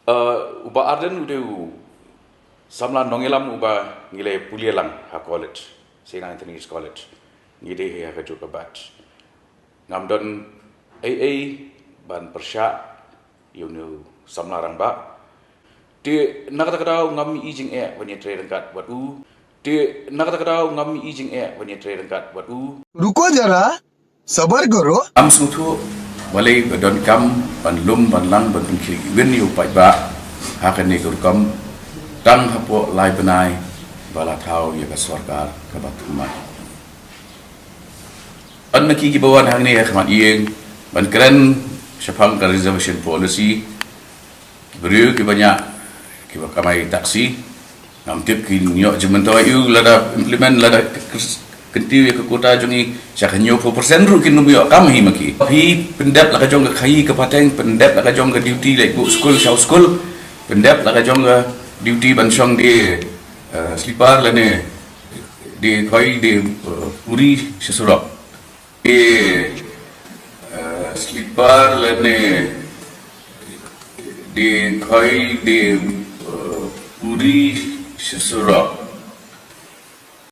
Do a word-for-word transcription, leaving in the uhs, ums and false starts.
Uh, uba Ardent u dei u samla nongïalam uba ngi la pule lang ha college, Saint Anthony's College. Ngi dei ha ka juh ka batch. Ngam don ei ei ban pyrshah ïa une u samla rangbah. Te na kata ka daw ngam i jingeh ban ïatrei ryngkat bad u. Te na kata ka daw ngam i jingeh ban ïatrei ryngkat bad u. रुको जरा, सबर करो। Ngam sngewthuh balei ba donkam ban lum ban lang ban pynkhih ïa u paidbah ha kane ka rukom, tang hapoh lai bnai ba la thaw ïa ka sorkar kaba thymmai. Ynda ki kiba wan hangne ha khmat ïing ban kren shaphang ka reservation policy, ki briew kiba ñiah, kiba kamai taxi, ngam tip kin ïoh jingmyntoi, ïoh lada implement, lada kyntiew ïa ka quota jong ngi sha ka hynñiewphew percent ruh kin ym ïoh kam hi ma ki. Phi pyndep la ka jong ka khaii ka pateng, pyndep la ka jong ka duty, leit buh skul sha u skul, pyndep la ka jong ka duty ban shong die, eh, slipar lane die khoi die, eh, puri sha surok. Die, eh, slipar lane die khoi die, eh, puri sha surok.